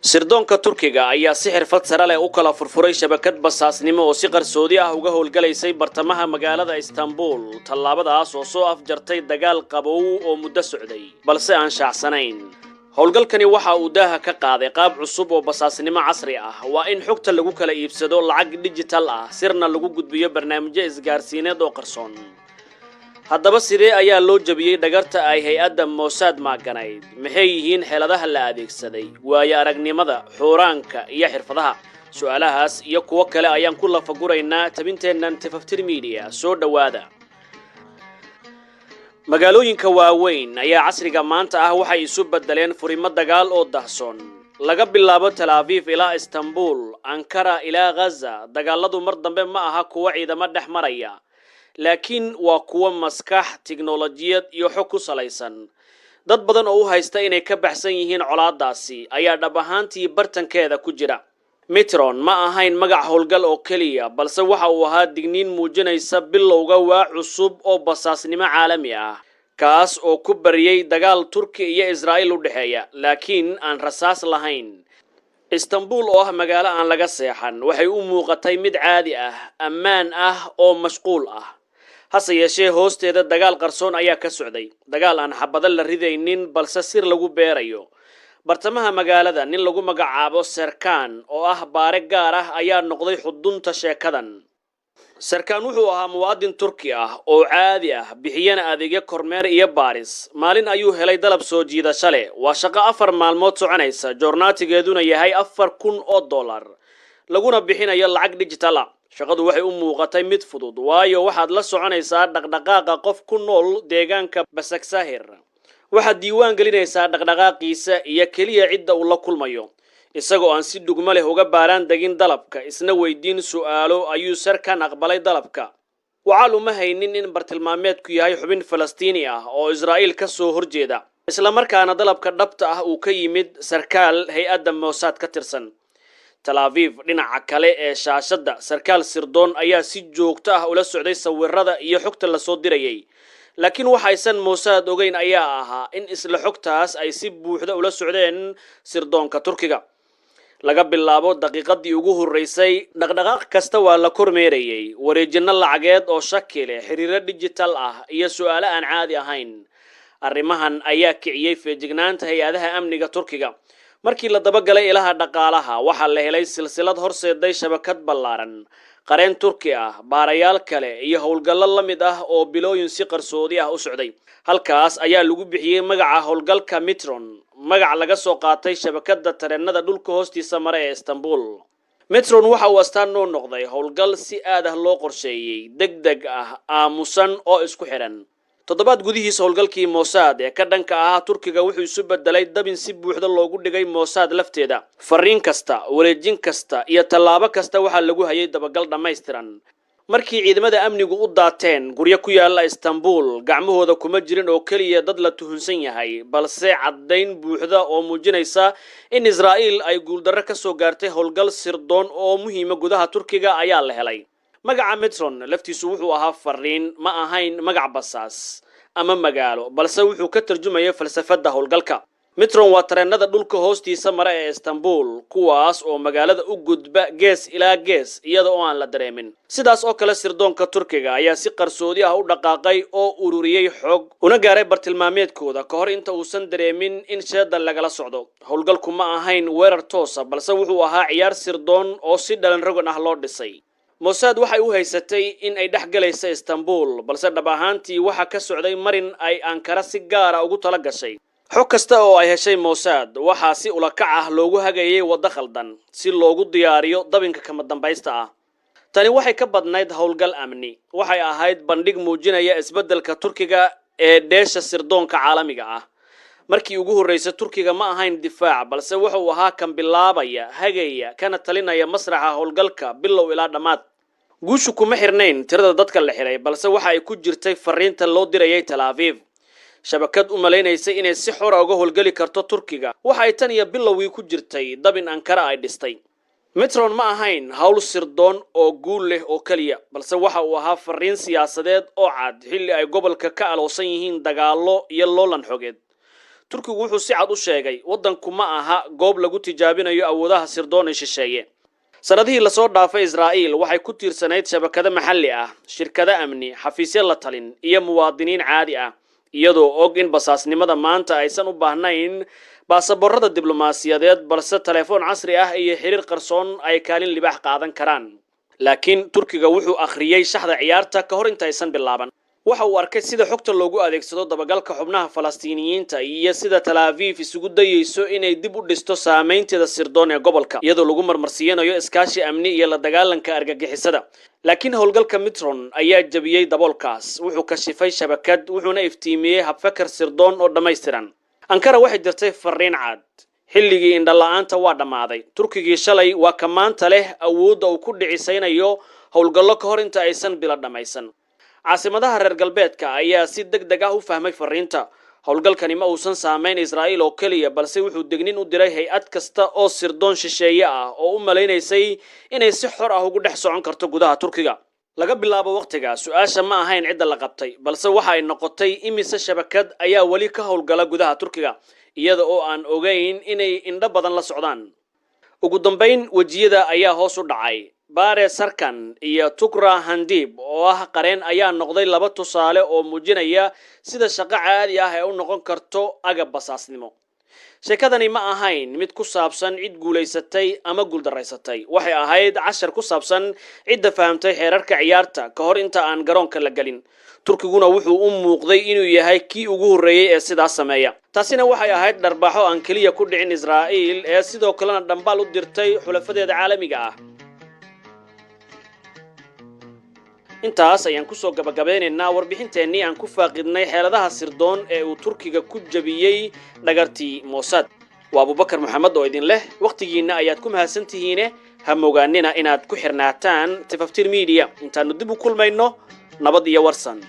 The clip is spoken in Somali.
Sirdoonka Turkiga ayaa si xirfad sare leh u kala furfuray shabakad basaasnimo oo si qarsoodi ah uga howlgalaysay bartamaha magaalada Istanbul, tallaabadaas oo soo afjartay dagaal qabow oo muddo socday balse aan shaacsanayn. Howlgalkani waxa uu daaha ka qaaday qaab cusub oo basaasnimo casri ah: waa in xogta lagu kala iibsado lacag digital ah, sirna lagu gudbiyo barnaamijyo isgaarsiineed oo qarsoon. Haddaba, sidee ayaa loo jebiyey dhagarta ay hay-adda Mossad maaganayd? Maxay yihiin xeeladaha la adeegsaday, waayo aragnimada xuuraanka iyo xirfadaha? Su-aalahaas iyo kuwo kale ayaan ku lafaguraynaa tabinteennan Tifaftir Media. Soo dhowaada. Magaalooyinka waaweyn ayaa casriga maanta ah waxay isu beddeleen furimo dagaal oo dahsoon. Laga bilaabo Tel Aviv ilaa Istanbul, Ankara ilaa Ghaza, dagaaladu mar dambe ma aha kuwo ciidamo dhex maraya, laakiin waa kuwo maskax, tiknolojiyad iyo xog ku salaysan. Dad badan oo u haysta inay ka baxsan yihiin colaadaasi ayaa dhab ahaantii bartankeeda ku jira. Mitron ma ahayn magac howlgal oo keliya, balse waxa uu ahaa digniin muujinaysa bilowga waa cusub oo basaasnimo caalami ah, kaas oo ku bariyey dagaal Turki iyo Israa'iil u dhexeeya, laakiin aan rasaas lahayn. Istanbul oo ah magaalo aan laga seexan waxay u muuqatay mid caadi ah, ammaan ah oo mashquul ah. Hase yeeshee, hoosteeda dagaal qarsoon ayaa ka socday, dagaal aan xabado la ridaynin balse sir lagu beerayo. Bartamaha magaalada, nin lagu magacaabo Serkan oo ah baare gaar ah ayaa noqday xudunta sheekadan. Serkan wuxuu ahaa muwaadin Turki ah oo caadi ah, bixiyana adeegyo kormeer iyo baaris. Maalin ayuu helay dalab soo jiidasho leh: waa shaqo 4 maalmood soconaysa, joornaatigeeduna yahay $4,000, laguna bixinayo lacag digital ah. Shaqadu waxay u muuqatay mid fudud, waayo waxaad la soconaysaa dhaqdhaqaaqa qof ku nool deegaanka Basaksahir. Waxaad diiwaan gelinaysaa dhaqdhaqaaqiisa iyo keliya cidda uu la kulmayo. Isagoo aan si dhugmo leh uga baaraan degin dalabka, isna weydiin su'aalo, ayuu Serkan aqbalay dalabka. Wacaal uma haynin in bartilmaameedku yahay xubin Falastiini ah oo Israa'iil ka soo horjeeda, islamarkaana dalabka dhabta ah uu ka yimid sarkaal hay-adda Mossad ka tirsan. Tel Aviv, dhinaca kale ee shaashadda, sarkaal sirdoon ayaa si joogto ah ula socday sawirada iyo xogta lasoo dirayay. Laakiin waxaysan Mossad ogeyn ayaa ahaa in isla xogtaas ay si buuxda ula socdeen sirdoonka Turkiga. Laga bilaabo daqiiqadii ugu horreysay, dhaqdhaqaaq kasta waa la kormeerayay: wareejinno lacageed oo shaki leh, xiriiro digital ah iyo su'aalo aan caadi ahayn. Arrimahan ayaa kiciyey feejignaanta hay-adaha amniga Turkiga. Markii la dabagalay ilaha dhaqaalaha, waxaa la helay silsilad horseeday shabakad ballaaran: qareen Turki ah, baarayaal kale iyo howlgallo la mid ah oo bilooyin si qarsoodi ah u socday. Halkaas ayaa lagu bixiyey magaca howlgalka Mitron, magac laga soo qaatay shabakadda tareenada dhulka hoostiisa mara ee Istanbul. Mitron waxa uu astaan noo noqday howlgal si aad ah loo qorsheeyey, deg deg ah, aamusan oo isku xidhan. Toddobaad gudihiisa, howlgalkii Mossad ee ka dhanka ahaa Turkiga wuxuu isu bedelay dabin si buuxda loogu dhigay Mossad lafteeda. Fariin kasta, wareejin kasta iyo tallaabo kasta waxaa lagu hayay dabagal dhammaystiran. Markii ciidamada amnigu u daateen guryo ku yaala Istanbul, gacmahooda kuma jirin oo keliya dad la tuhunsan yahay, balse caddayn buuxda oo muujinaysa in Israa'iil ay guuldarro ka soo gaartay howlgal sirdoon oo muhiima gudaha Turkiga ayaa la helay. Magaca Mitron laftiisu wuxuu ahaa fariin. Ma ahayn magac basaas ama magaalo, balse wuxuu ka tarjumayay falsafadda howlgalka. Mitron waa tareenada dhulka hoostiisa mara ee Istanbul, kuwaas oo magaalada u gudba gees ilaa gees iyada oo aan la dareemin. Sidaas oo kale, sirdoonka Turkiga ayaa si qarsoodi ah u dhaqaaqay oo ururiyey xog, una gaaray bartilmaameedkooda ka hor inta uusan dareemin in sheeda lagala socdo. Howlgalku ma ahayn weerar toosa, balse wuxuu ahaa ciyaar sirdoon oo si dhalan rogan ah loo dhisay. Mossad waxay u haysatay in ay dhex galaysa Istanbul, balse dhab ahaantii waxaa ka socday marin ay Ankara si gaara ugu tala gashay. Xog kasta oo ay heshay Mossad waxaa si ulakac ah loogu hagayay waddo khaldan, si loogu diyaariyo dabinka kama dambaysta ah. Tani waxay ka badnayd howlgal amni. Waxay ahayd bandhig muujinaya isbeddelka Turkiga ee dheesha sirdoonka caalamiga ah. Markii ugu horreysay, Turkiga ma ahayn difaac, balse wuxuu ahaa kan bilaabaya, hagaya, kana talinaya masraxa howlgalka bilow ilaa dhammaad. Guushu kuma xirnayn tirada dadka la xiray, balse waxa ay ku jirtay fariinta loo dirayay Tel Aviv. Shabakad u malaynaysay inay si xora uga howlgeli karto Turkiga waxa ay tan iyo bilowgii ku jirtay dabin Ankara ay dhistay. Mitron ma ahayn hawl sirdoon oo guul leh oo keliya, balse waxa uu ahaa fariin siyaasadeed oo cad, xilli ay gobolka ka aloosan yihiin dagaallo iyo loolan xogeed. Turkigu wuxuu si cad u sheegay: waddanku ma aha goob lagu tijaabinayo awoodaha sirdoon ee shisheeye. Sanadihii lasoo dhaafay, Israa'iil waxay ku tiirsanayd shabakado maxalli ah, shirkado amni, xafiisyo la talin iyo muwaadiniin caadi ah, iyadoo og in basaasnimada maanta aysan u baahnayn baasaboorada diblomaasiyadeed, balse telefoon casri ah iyo xiriir qarsoon ay kaalin libaax qaadan karaan. Laakiin Turkiga wuxuu akhriyey shaxda ciyaarta ka hor intaysan bilaaban. Waxa uu arkay sida xogta loogu adeegsado dabagalka xubnaha Falastiiniyiinta iyo sida Tal Aviv isugu dayeyso inay dib u dhisto saameynteeda sirdoon ee gobolka, iyadoo lagu marmarsiinayo iskaashi amni iyo la dagaalanka argagixisada. Laakiin howlgalka Mitron ayaa jebiyey daboolkaas. Wuxuu kashifay shabakad, wuxuuna iftiimiyey habfakar sirdoon oo dhammaystiran. Ankara waxay dirtay fariin cad: xilligii indhala-aanta waa dhammaaday. Turkigii shalay waa ka maanta leh awoodda uu ku dhicisaynayo howlgallo ka hor inta aysan bilo dhammaysan. Caasimadaha reer galbeedka ayaa si deg deg ah u fahmay fariinta. Howlgalkani ma uusan saameyn Israa'iil oo keliya, balse wuxuu degnin u diray hay-ad kasta oo sirdoon shisheeye ah oo u malaynaysay inay si xor ah ugu dhex socon karto gudaha Turkiga. Laga bilaabo wakhtiga, su-aasha ma ahayn cidda la qabtay, balse waxa ay noqotay: imise shabakad ayaa weli ka howlgala gudaha Turkiga iyada oo aan ogeyn inay indho badan la socdaan? Ugu dambayn, wejiyada ayaa hoos u dhacay. Bare Sarkan iyo Tukra Handib oo ah qareen ayaa noqday laba tusaale oo muujinaya sida shaqo caadi ah ee u noqon karto agab basaasnimo. Sheekadani ma ahayn mid ku saabsan cid guulaysatay ama guuldaraysatay. Waxay ahayd cashar ku saabsan cidda fahamtay xeerarka ciyaarta ka hor inta aan garoonka la gelin. Turkiguna wuxuu u muuqday inuu yahay kii ugu horreeyey ee sidaas sameeya. Taasina waxay ahayd dharbaaxo aan keliya ku dhicin Israa'iil ee sidoo kalena dhambaal u dirtay xulafadeeda caalamiga ah. Intaas ayaan kusoo gabagabeynaynaa warbixinteennii aan ku faaqidnay xeeladaha sirdoon ee uu Turkiga ku jabiyey dhagartii Mossad. Waa Abubakar Moxamed oo idin leh: wakhtigiinna ayaad ku mahadsan tihiine, ha mogaanina inaad ku xirnaataan Tifaftir Media. Intaannu dib u kulmayno, nabad iyo warsan.